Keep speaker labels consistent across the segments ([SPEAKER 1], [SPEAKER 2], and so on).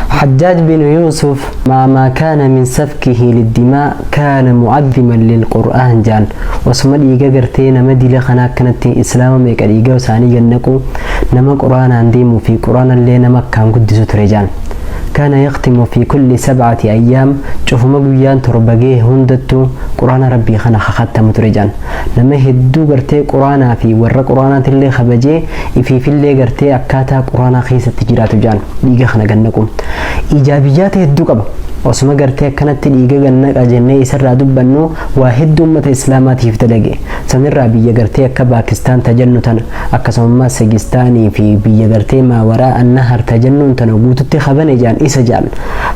[SPEAKER 1] Hajjaaj bin Yuusuf مع ما كان من سفكه للدماء كان معظما للقرآن jaan. Osuma dhiiga gartee nama dila kana akkanatti islaama meeqa dhiiga isaanii gannaqu, nama quraanaan deemuu fi quraanallee nama akkaan guddisu ture jaan. كان يختم في كل 7 أيام, cufuma guyyaan 7 gahee hundattuu quraana rabbii kana kakattamu ture jaan. Nama hedduu gartee quraanaa fi warra quraanaatillee kabajee, ifiifillee gartee akkaataa quraanaa keessatti jiraatu jaan. Dhiiga kana gannaqu ijaabiyyaata hedduu qaba. Osuma gartee akkanatti dhiiga gannaqa jennee isarraa dubbannu, waa hedduu ummata islaamaatiif dalage. Sanirraa biyya gartee akka Paakistaan tajannu tana, akkasumas Sigistaanii fi biyya gartee Maawaraa Annahar tajannuun tana guututti kabane jaan isa jaan.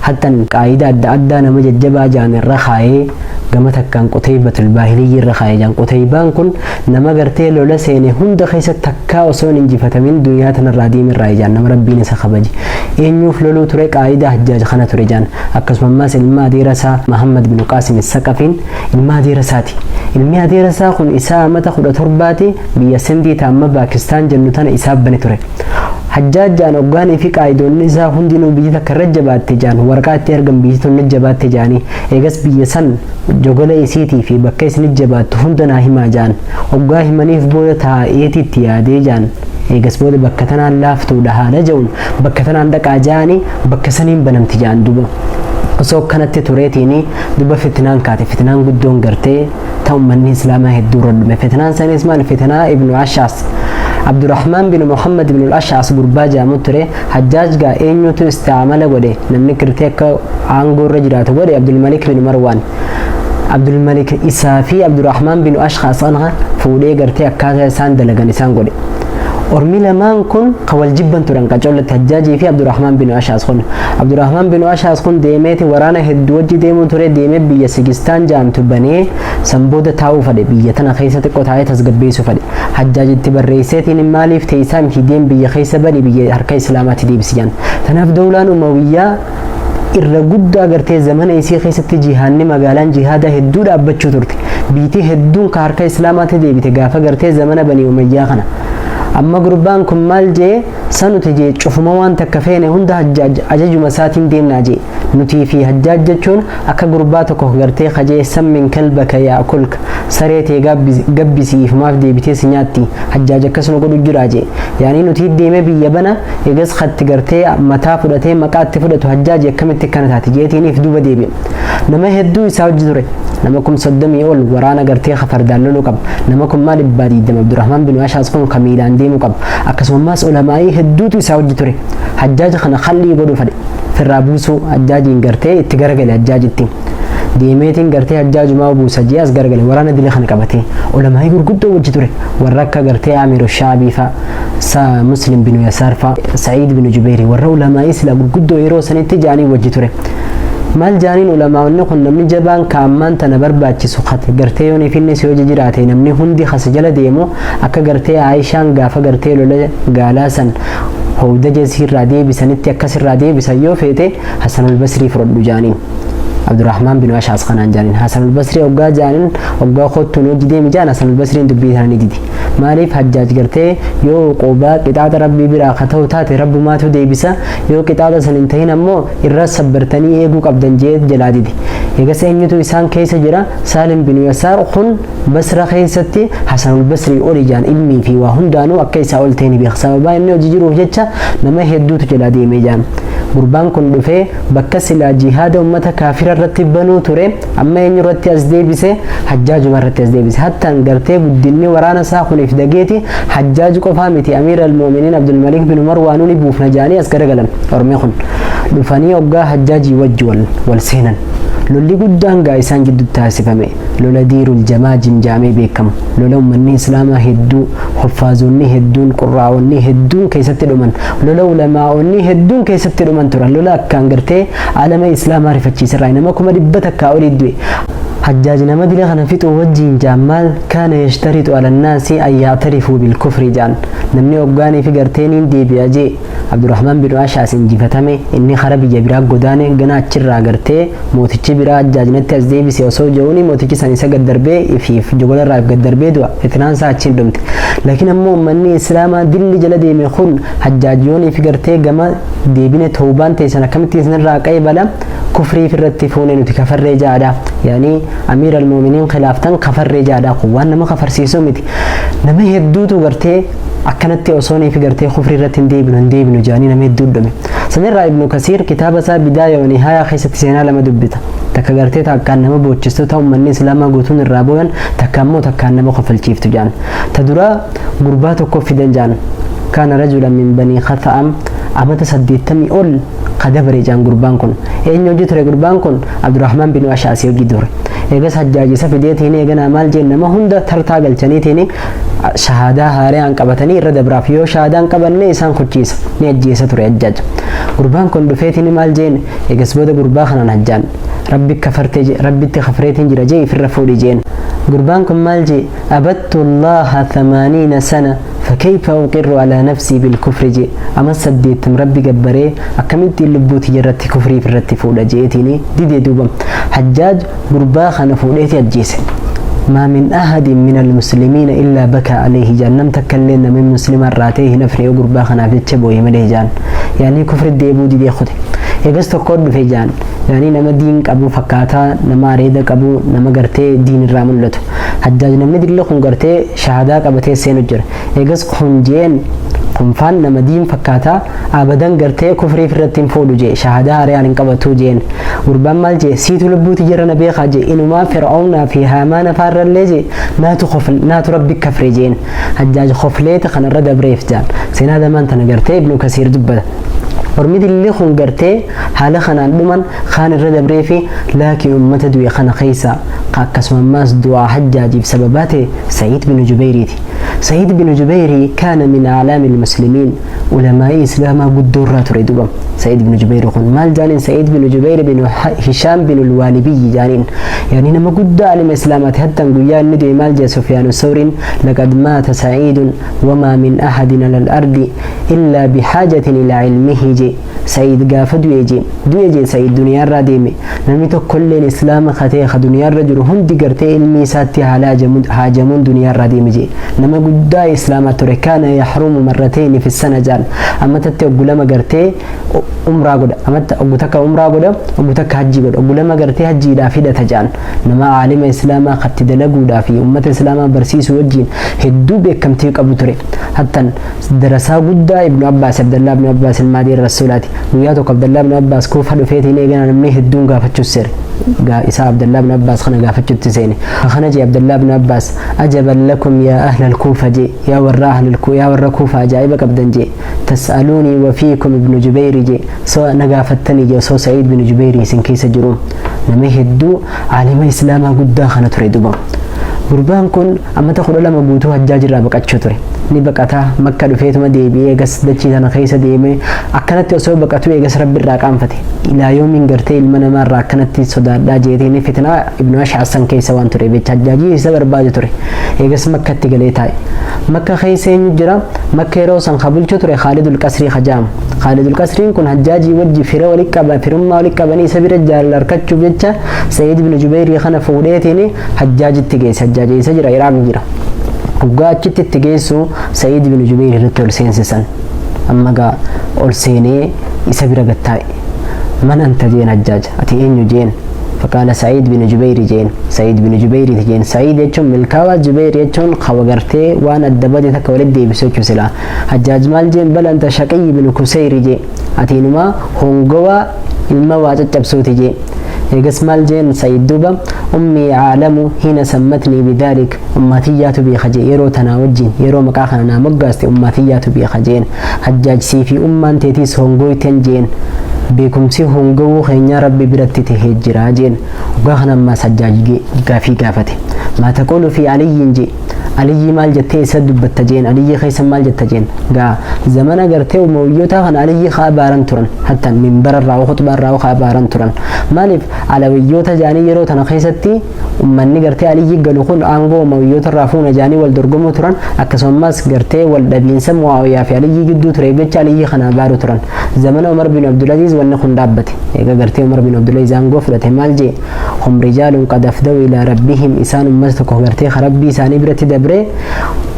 [SPEAKER 1] Hattan qaayida adda addaa nama jajjabaa jaan irra kaayee, gama takkaan Qutaybatul Baahiliyyi irra kaayee jaan. Qutaybaan kun nama gartee lola seene hunda keessa takkaa osoo hin injifatamin duniyaa tanarraa deemirraa jaan. Nama rabbiin isa kabaje, eenyuuf loluu ture? Qaayida Hajjaaj kana ture jaan. Akkasumas ilma adeera isaa Muhammad bin Qaasim Saqafiin ilma adeera isaati. Ilmi adeera isaa kun isaa amata 17ti biyya Sindii amma Paakistaan jennu tana isaaf bane ture. Hajjaaj jaan hoggaanii fi qaayidoonni isaa hundinuu biyya takka irra jabaatte jaan, waraqaa itti argan, biyyi tun jabaatte jaanii. Eegas biyya san jogola isiitii fi bakka isin jabaattu hunda naa himaa jaan. Hoggaa himaniif booda taa'eeti itti yaadee jaan. Eegas booda bakka tanaan laaftuudha haala ja'uun, bakka tanaan dhaqaa jaanii, bakka saniin banamti jaan. Duba osoo akkanatti tureetiin duba fitnaan kaate. Fitnaan guddoon gartee ta ummanni islaamaa hedduu irra dhume. Fitnaan sanis maal? Fitnaa Ibnu Ashaas, Abdurrahmaan bin Muhammad ibn Ashaas gurbaa jaamu ture. Hajjaaj gaa eenyutu isti'amala godhe? Namni kirtee akka aangoo irra jiraatu godhe Abdulmalik bin Marwaan. Abdulmalik isaa fi Abdurrahmaan bin Ashkaas kana fuudhee gartee akkaataa isaan dalagan isaan godhe. Ormi lamaan kun kan wal jibban turan qacollatti, Hajjaajii fi Abdurrahmaan bin Ashaas kun. Abdurrahmaan bin Ashaas kun deemeeti waraana hedduu wajji deemuu ture. Deemee biyya Sigistaan jaamtu banee, san booda taa'uu fedhe. Biyya tana keessa xiqqoo taa'ee tasgabbeessuu fedhe. Hajjaajitti barreesseetiin, maaliif teessaa miti, deem, biyya keessa bani, biyya harka islaamaatti deebisi jaan. Tanaaf dawlaan Umawiyyaa irra guddaa gartee zamana isii keessatti jihaanni magaalaan jihaada hedduu dhaabbachuu turte. Biitii hedduun ka harka islaamaatti deebite gaafa gartee zamana Banii Umayyaa kana. Amma gurbaan kun maal jee? Sanuti jee, cufuma waan takka feene hunda Hajjaaj ajajuma isaatiin deemnaa jee. Nutii fi Hajjaaj jechuun akka gurbaa tokko gartee kajee سمن كلبك يأكلك, saree tee gabbisiif maaf deebitee si nyaatti, Hajjaaj akkasuma godhu jira jee. Yaanii nuti deemee biyya bana, eegas khatti gartee mataa fudhatee maqaatti fudhatu Hajjaaj, akkamitti akkana taate jeetiiniif duuba deebi'e. Nama hedduu isaa hojii ture, nama 30,000 ol waraana gartee fardaan loluu qaba, nama 120,000 Abdurrahmaan bin Ashaas kun ka miilaan deemuu qaba. Akkasumas ulamaa'ii hedduutu isaa hojii ture. Hajjaaj kana khallii godhuu fedhe, firraa buusuu. Hajjaajiin gartee itti garagale. Hajjaajitti deemeetiin gartee Hajjaajumaa buusa jee as garagale. Waraana dila kana qabatee ulamaa'ii gurguddoo wajji ture, warra akka gartee Amiru Shaabii fa, sa Muslim bin Yasaar fa, Sa'iid bin Jubeeri, warra ulamaa'ii sila gurguddoo yeroo sanitti jaanii wajji ture. Maal jaaniin ulamaa'onni kun? Namni jabaan kaammaan tana barbaachisu kat gartee yoon ifinni si hojii jiraate namni hundi kasa jala deemu, akka gartee Aayishaan gaafa gartee lola gaalaa san howdaja irraa deebisanitti akkas irraa deebisan yoo feete, Hasanul Basrii fudhadhu jaaniin. Abdurrahmaan bin Ashaas kanaan jaaniin. Hasanul Basrii hoggaa jaaniin, hoggaa kottuun hojii deemi jaan, Hasanul Basriin dubbii isaanii didi. Maaliif? Hajjaaj gartee yoo qobaa qixaaxa rabbii biraa ka ta'u taate rabbumaatu deebisa, yoo qixaaxa san hin ta'in ammoo irra sabbartanii eeguu qabdan jee jalaa didi. Eegas eenyutu isaan keessa jira? Saalim bin Yasaar kun Basra keessatti Hasanul Basrii oli jaan. Ilmii fi waa hundaanuu akka isaa ol ta'e ni beeka. Sababaa inni hojii jiruuf jecha nama hedduutu jalaa deemee jaan. Gurbaan kun dhufee bakka silaa jihaada ummata kaafira irratti banuu ture amma eenyu irratti as deebise? Hajjaajuma irratti as deebise. Hattaan gartee guddinni waraana isaa kuniif dageeti Hajjaaj qofaa miti, Amiir al-Mu'miniin Abdulmalik bin Marwaanuu ni buufna jaanii as garagalan. Ormee kun dhufanii hoggaa Hajjaajii wajji wal seenan, lolli guddaan gaa isaan gidduutti taasifame. Lola Diirul Jamaajim jaamee beekamu, lola ummanni islaamaa hedduu, huffaazonni hedduun, qurraa'onni hedduun keessatti dhuman, lola ulamaa'onni hedduun keessatti dhuman turan, lola akkaan gartee alama islaamaa rifachiisirraa nama 100,000 olii du'e. Hajjaaj nama dila kana fixuu wajjiin jaan maal kaana yashtaritu ala nnaasi an ya'tarifuu bilkufri jaan namni hoggaanii fi gartee niin deebi'a jee Abdurrahmaan bin Ashaas injifatame inni kara biyya biraa godaane gana achirraa gartee mootichi biraa Hajjaaj natti as deebise osoo je'uuni mootichi san isa gad darbee ifiif jogolarraa if gad darbee du'a fitnaan isaa achiin dhumte laakiin ammoo ummanni islaamaa dilli jala deeme kun Hajjaaj yoonii fi gartee gama deebine tawbaan teessan akkamitti isinirraa qeebala kufrii irratti fuune nuti kafarree jaadha yaani amiir almuuminiin khilaaftan kafarree jaadha kun waan nama kafarsiisuu miti nama hedduutu gartee akkanatti osoo fi gartee kufrii irratti hin deebinu hin deebinu jaanii nama hedduu dhume. Sanirraa Ibnu Kasiir kitaaba isaa Bidaaya wa Nihaayaa keessatti seenaa lama dubbita. Takka gartee takkaan nama boochistu ta'u ummanni islaamaa guutuun irraa booyan, takka ammoo takkaan nama kofalchiiftu jaan. Ta duraa gurbaa tokko fidan jaan. Kaana rajulan min banii Khatha'am amata 80 ol ka dabre jaan gurbaan kun. Eenyu hojii ture gurbaan kun? Abdurrahmaan bin Ashaasii hojii ture. Eegas Hajjaaj isa fideetiin eeganaa maal jeen nama hunda tartaa galchaniitiin shahaadaa haaraan qabatanii irra dabraaf yoo shahaadaan qabanne isaan kuchiisa ni ajjeesa ture Hajjaaj. Gurbaan kun dhufeetiin maal jeen eegas booda gurbaa kanaan Hajjaan rabbi kafartee rabbitti kafareetiin jira jee ifirra fuudhi jeen. Gurbaan kun maal jee abattu Allaha 80 sana fakayfa uqirru ala nafsii bilkufri jee ama 80 rabbi gabbaree akkamittiin lubbuuti irratti kufrii irratti fuudha jeetiin didee duuba Hajjaaj gurbaa kana fuudheeti ajjeese. ما من أحد من المسلمين إلا بكى عليه جان نم تكلم من مسلم الراتيه نفري وقربا خنا في تشبوي مليه جان يعني كفر الديبو دي خده eegas tokko dhufe jaan yaani nama diin qabu fakkaataa nama areeda qabu nama gartee diin irraa mul'atu Hajjaaj namni dilli kun gartee shahaadaa qabatee seenu jira eegas kun jeen kunfaan nama diin fakkaataa abadan gartee kufrii irratti hin fuudhu jee shahaadaa haaraan hin qabatu jeen gurbaan maal jee siitu lubbuuti jira na beekaa jee inumaa fir'aawnaa fi haamaana faarrallee jee naatu naatu rabbi kafre jeen Hajjaaj kofleeta kanarra dabreef jaan seenaa lamaan tana gartee Ibnu Kasiir dubbata. Ormi dilli kun gartee haala kanaan dhuman kaan irra dabree fi laakiin ummata du'e kana keessa akkasuma ammaas du'aa Hajjaajiif sababaa ta'e Sa'iid bin Jubayriiti. Sa'iid bin Jubayrii kaana min a'laami muslimiin ulamaa'ii islaamaa guddoo irraa ture duba. Sa'iid bin Jubayri kun maal jaaniin Sa'iid bin Jubayr bin Hishaam bin Alwaalibiyyi jaaniin yaani nama guddaa alima islaamaati hattan guyyaa inni du'e maal jee Sufyaan Sawriin laqad maata Sa'iidun wamaa min ahadin ala al-ardi illaa bihaajatin ilaa ilmihi jee Sa'iid gaafa du'e jee du'e jee Sa'iid duniyaarraa deeme namni tokkolleen islaama katee ka duniyaarra jiru hundi gartee ilmi isaatti haala haajamuun duniyaarraa deeme jee nama guddaa islaamaa ture kaana yaxrumu marratayni fi sana jaan ammatatti oggu lama gartee umraa godha amatta oggu takka umraa godha oggu takka hajji godha oggu lama gartee hajjiidhaaf hidhata jaan nama aalima islaamaa katti dalaguudhaa fi ummata islaamaa barsiisuu wajjiin hedduu beekamtii qabu ture hattan darasaa guddaa Ibnu Abbaas Abdallaa Ibnu Abbaas ilmaadii rasuulaati guyyaa tokko Abdallaa Ibnu Abbaas Kuufa dhufeetiin eeganaa namni hedduun gaafachuus seere isaa Abdallaa Ibnu Abbaas kana gaafachuutti seene kana jee Abdallaa Ibnu Abbaas ajaban lakum yaa ahla al-Kuufa jee yaa warra ahla yaa warra Kuufa ajaa'iba qabdan jee tas'aluunii wa fiikum Ibnu Jubayri jee soo na gaafattanii jee osoo Sa'iid bin Jubayri isin keessa jiru nama hedduu aalima islaamaa guddaa kana ture duba. Gurbaan kun amata 12 guutuu Hajjaaj irraa baqachuu ture. Ni baqata Makka dhufeetuma deebi'ee eegas dachii tana keessa deeme akkanatti osoo baqatu eegas rabbi irraa qaanfate. Ilaa yoomiin gartee ilma namaa irraa akkanatti sodaadhaa jeetiin fitnaa Ibnu Ash'as san keessa waan ture jecha Hajjaajii isa barbaadu ture. Eegas Makkatti galee taa'e. Makka keessa eenyu jira? Makka yeroo san ka bulchu ture Khaalidul Qasrii ka ja'amu. Khaalidul Qasriin kun Hajjaajii wajji fira wali qaba firummaa wali qabanii isa bira jaalala harkachuuf jecha Sa'iid ibn Jubayrii kana fuudheetiin Hajjaajitti geesse. Hajjaaj eessa jira? Iraaq jira. Hoggaa achitti itti geessu Sa'iid ibn Jubayr irratti ol seensisan. Amma gaa ol seenee isa bira gad taa'e. Man anta jeen Hajjaaj? Ati eenyu jeen? Faqaala Sa'iid bin Jubayri jeen. Sa'iid bin Jubayriiti jeen. Sa'iid jechuun milkaawaa, Jubayr jechuun kawa gartee waan adda bade takka walitti deebisu jechuu silaa. Hajjaaj maal jeen? Bal anta Shaqiyyi bin Kuseyri jee. Ati inumaa hongowaa ilma waa caccabsuuti jee. Eegas maal jeen Sa'iid duuba ummii aalamu hina sammatnii bidhaalik ummaatiyyaatu beeka jee yeroo tanaa wajjin yeroo maqaa kana naa moggaaste ummaatiyyaatu beeka jeen. Hajjaaj sii fi ummaan teetiis hongoyten jeen. Beekumsi hongowuu keenyaa rabbi biratti tahee jira jeen. Waggaa kana ammaas Hajjaaj gaafii gaafate. Maa taquulu fi Aliyyiin jee, Aliyyii maal jettee isa dubbatta jeen, Aliyyii keessa maal jetta jeen. Gaa zamana gartee Umayyootaa kana Aliyyii haa abaaran turan, hattan minbara irraa khutbaa irraa haa abaaran turan. Maaliif Alawiyyoota jaanii yeroo tana keessatti ummanni gartee Aliyyii galu kun aangoo Umayyoota irraa fuuna jaanii wal dorgomuu turan, akkasumas gartee wal dhabiinsa Muawiyyaa fi Aliyyii gidduu ture jecha Aliyyii kana abaaru turan. Zamana Umar bin Abdulaziz wanni kun dhaabbate. Egaa gartee Umar bin Abdulaziz aangoo fudhate maal jee? Hum rijaalun qad afdaw ilaa rabbihim, isaan ummata tokko gartee rabbii isaanii biratti dabre.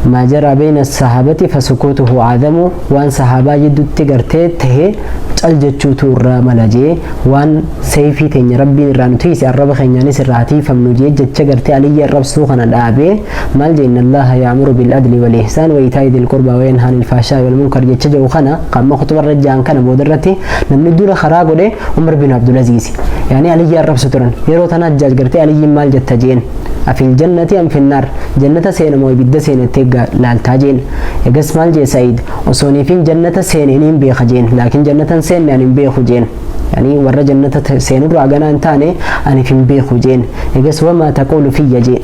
[SPEAKER 1] Maa jaraa bayna sahaabati fasukuutuhu aadamu, waan sahaabaa jidduutti gartee tahe cal jechuutu irraa mala jee, waan seeyfii teenya rabbiin irraa nu tiise arraba keenyaanis irraa tiifamnu jee, jecha gartee Aliyyi arrabsuu kana dhaabee maal jee? Inna Allaha ya'muru bil adli wal ihsaan wa itaa'i dhil qurbaa wa yanhaa anil fahshaa'i wal munkar jecha jedhu kana qaama khutubarra ja'an kana boodarratti namni dura karaa godhe Umar bin Abdulaziz. Yaani Aliyyi arrabsu turan yeroo tana. Hajjaaj gartee Aliyyiin maal jetta jeen? Afil jannati am finnaar, jannata seena moo ibidda seenettee laaltaa jeen. Egas maal jee Sa'iid? Osooniifin jannata seene niin beeka jeen, laakiin jannatan seenne ani hin beeku jeen, yani warra jannata seenurraa ganaa hin taane anif hin beeku jeen. Egas wamaa taquulu fiyya jee,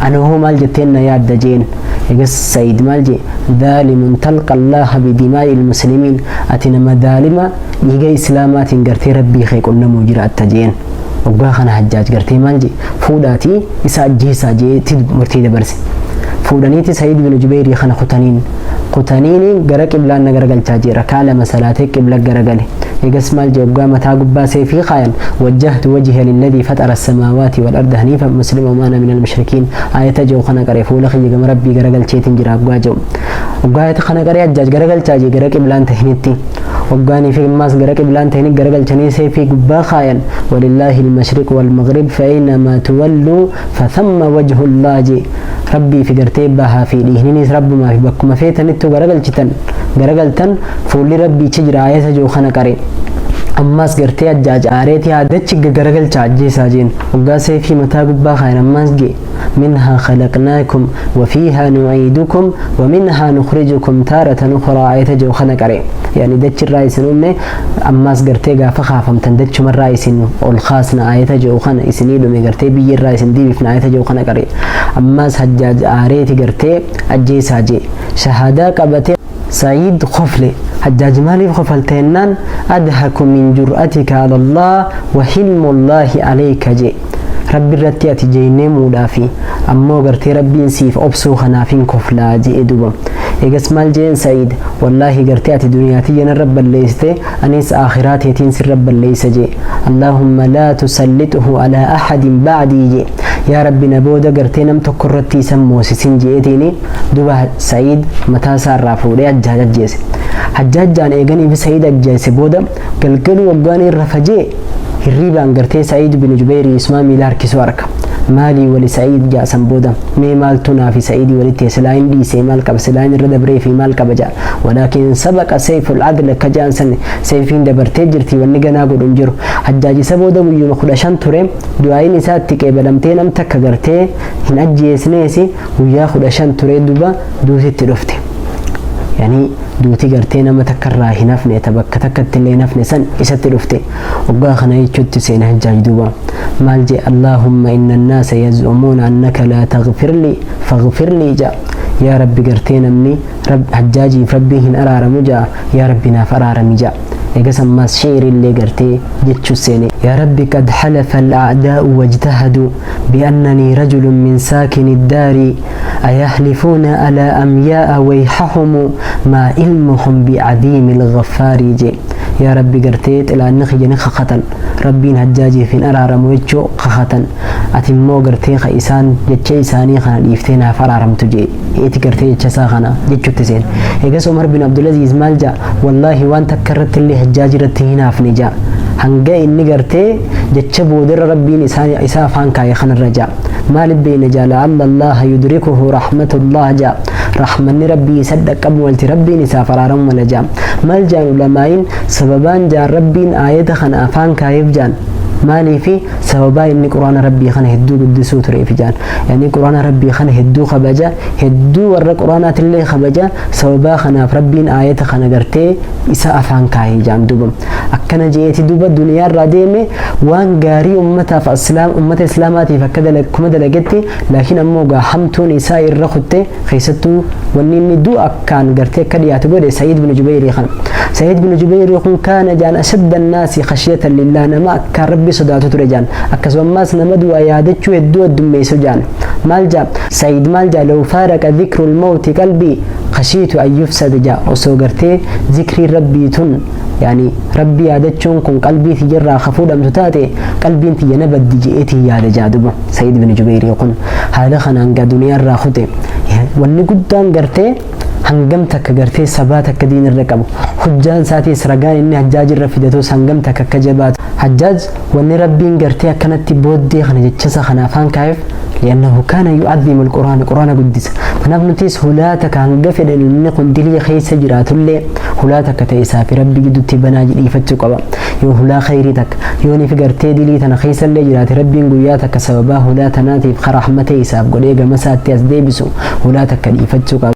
[SPEAKER 1] ana hoo maal jetteen na yaadda jeen. Egas Sa'iid maal jee? Dhaalimun talqa Allaha bidimaa'i ilmuslimiin, ati nama dhaalima dhiiga islaamaatiin gartee rabbii kee qunnamuu jiraatta jeen. Waggaa kana Hajjaaj gartee maal jee? Fuudhaatii isa ajjeesaa jeetti murtii dabarse. Fuudhaniiti Sa'iid bin Jubeyrii kana kutaniin kutaniini gara qiblaan na garagalchaa jee. Rakaa 2 salaatee qibla garagale. Egas maal jee? Waggaa mataa gubbaa seefii kaayan, wajjahtu wajhiya lilladii faxara samaawaati wal arda haniifan muslima wa ana minal mushrikiin ayata jedhu kana qaree, fuula kiyya gama rabbii garagalcheetiin jira waggaa jedhu. Waggaa ayata kana qaree Hajjaaj garagalchaa jee gara qiblaan tahinitti. Waggaanii fi ammaas gara qiblaan tahini garagalchanii seefii gubbaa kaayan, walillaahi almashriq walmaghrib fa tuwalluu fathamma wajhullah jee. Rabbii fi gartee bahaa fi dhiihninis rabbumaa fi bakkuma feetanittu garagalchitan garagaltan fuulli rabbiichi jira ayata jiru kana qare. Ammaas gartee Hajjaaj aareeti haadachi garagalchaa ajjeesaa jeen. Waggaa seefii mataa gubbaa kaayan ammaas gee منها خلقناكم وفيها نعيدكم ومنها نخرجكم تارة أخرى آية جو خنا قري، يعني دتش الرئيس أمي أماس قرتي قافا خافمتن دتش من رئيس والخاصنا آية جو خنا إسنيدو مي قرتي بي الرئيس دي بفنا آية جو خنا قري. أماس حجاج آريتي قرتي أجيسا جي شهادة قبتي. سعيد خفلي، حجاج مالي خفلتينان؟ أدهك من جرأتك على الله وحلم الله عليك جي. Rabbi irratti ati jeynee muudhaafi ammoo gartee rabbiin siif obsuu kanaafin koflaa jee duba. Egas maal jeen Sa'iid? Wallaahi gartee ati duniyaatiyya narra balleessite, anis aakhiraa teetiin sirra balleessa jee. Allaahumma laa tusallixuhu alaa ahadin ba'dii jee, yaa rabbi na booda gartee nam tokko irratti isan moosisin je'eetiini. Duba Sa'iid mataa isaa irraa fuudhee Hajjaaj ajjeese. Hajjaajjaan eeganiif Sa'iid ajjeese booda galgaluu waggaan irra fajee hirriibaan gartee Sa'iid bin Jubeyrii ismaa miila harkisuu arka. Maalii wali Sa'iid jaasan booda mee maaltu naafi Sa'iidii walitti silaa hin dhiisee maal qaba, silaa hin irra dabree fi maal qaba jaa. Walaakin sabaqa seeyful adl akka jaan san seeyfiin dabartee jirti, wanni ganaa godhu hin jiru. Hajjaaj isa booda guyyuma 15 ture. Du'aayin isaa itti qeebalamtee nam takka gartee hin ajjeesneesi. Guyyaa 15 ture, duba duutitti dhufte. Yani duuti gartee nama takka irraa hin hafne, ta bakka takkatti illee hin hafne san isatti dhufte. Waggaa kana jechuutti seene Hajjaaj. Duuba maal jee? Allaahumma inna annaasa yaz'umuuna annaka laa taghfir lii faghfir lii jaa. Yaa rabbi, gartee namni Hajjaajiif rabbii hin araaramu jaa, yaa rabbi naaf araarami jaa. Egas ammaas shi'iriillee gartee jechuu seene. Yaa rabbi, qad halafa al'a'daa'u wajtahaduu bi'annanii rajulun min saakini daarii, ayahlifuuna alaa amyaa'a wayhahumu maa ilmuhum bi'adiimi alghaffaarii jee. Yaa rabbi, gartee xilaanni kiyya ni kakatan, rabbiin Hajjaajiif hin araaramu jechuu kakatan, ati immoo gartee ka isaan jecha isaanii kana dhiiftee naaf araaramtu jee eeti gartee jecha isaa kana jechutti seen. Egas Umar bin Abdulaziz maal jaa? Wallaahi waan takka irratti illee Hajjaaj irratti hin hafne jaa, hanga inni gartee jecha boodarra rabbiin isaa afaan kaa'e kanarra jaa. Maaliif beeyna jaa? La'alla Allaha yudrikuhu rahmatullah jaa, rahmanni rabbii isa dhaqqabu malti, rabbiin isaaf araaramu mala jaa. Maal jaan ulamaayin? Sababaan jaan rabbiin aayata kana afaan kaa'eef jaan. Maaliifi? Sababaa inni Qur'aana Rabbii kana hedduu guddisuu tureef jaan. Yani Qur'aana Rabbii kana hedduu kabaja, hedduu warra Qur'aanaatillee kabaja, sababaa kanaaf Rabbiin aayata kana gartee isa afaan kaahee jaan duuba. Akkana je'eeti duuba duniyaarraa deeme. Waan gaarii ummataaf islaam ummata islaamaatiif akka kuma dalagetti, laakiin ammoo gaa hamtuun isaa irra kutte. Keessattuu wanni inni du'a akkaan gartee akka dhiyaatu godhe Sa'iid bin Jubayrii kana. Sa'iid bin Jubayrii kun kaana jaan ashadda annaasi khashiyatan lillah, nama akkaan Rabbi sodaatu ture jaan. Akkasumas nama du'a yaadachuu hedduu addummeessu jaan. Maal jaa Sa'iid? Maal jaa? Law faaraqa dhikrul mawti qalbii khashiitu an yufsada jaa. Osoo gartee zikriin Rabbii tun, yaani Rabbi yaadachuun kun, qalbii tiyyarraa ka fuudhamtu taate, qalbiin tiyya na baddi je'eetii yaada jaa. Duba Sa'iid bin Jubayrii kun haala kanaan gaa duniyaarraa kute. Wanni guddaan gartee hangam takka gartee sabaa takka diin irra qabu, hujjaan isaatiis, ragaan inni Hajjaaj irra fidatus hangam takka akka jabaatu. Hajjaaj wanni Rabbiin gartee akkanatti booddee kana jechasa kana afaan kaa'eef, li'annahu kaana yu'azzimu al-Qur'aana, Qur'aana guddisa. Kanaaf nutis hulaa takka, hanga fedhe namni kun dilii keessa jiraatullee, hulaa takka ta'e isaa fi Rabbi gidduutti banaa dhiifachuu qaba. Yoo hulaa khayrii takka yoo niif gartee dilii tana keessallee jiraate, Rabbiin guyyaa takka sababaa hulaa tanaatiif karaa rahmatee isaaf godhee gama isaatti as deebisu, hulaa takka dhiifachuu qaba.